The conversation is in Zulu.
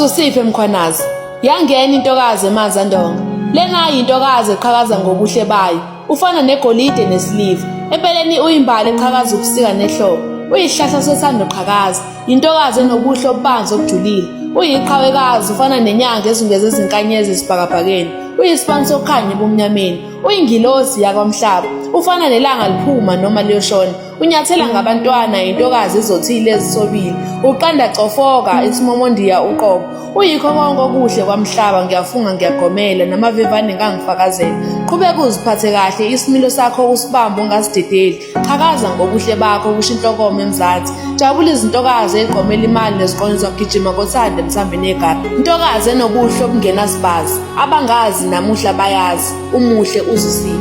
Usiphe Mkhwanazi. Yangena intokazi eManzandonga. Lena yintokazi eqhakaza ngobuhle bayo. Ufana negolide nesiliva. Empeleni uyimbali eqhakaza ubusika nehlobo. Uyisihlahla sothando qhakaza. Yintokazi enobuhle obubanzi obujulile. Uyiqhawekazi ufana nenyanga ezungeze izinkanyezi esibhakabhakeni. Uyisibani sokukhanya ebumnyameni. Uyingilosi yakwamhlaba. Ufana nelanga liphuma noma liyoshona. Unyathela ngabantwana intokazi ezothile ezisobile. Uqanda cofoka isimomondiya uqobo. Uyikho konke okuhle kwamhlaba ngiyafunga ngiyagomela namavevane ngangifakazela. Qhubeka uziphathe kahle isimilo sakho usibambe ungasidedeli. Qhakaza ngobuhle bakho kusho inhlokomo eMzansi. Jabula izintokazi egqomela imali neziqonzo gijima ngothando emthambeni yegadi. Intokazi enobuhle obungenasibazi. Abangazi namuhla bayazi. Umuhle uzusiphe.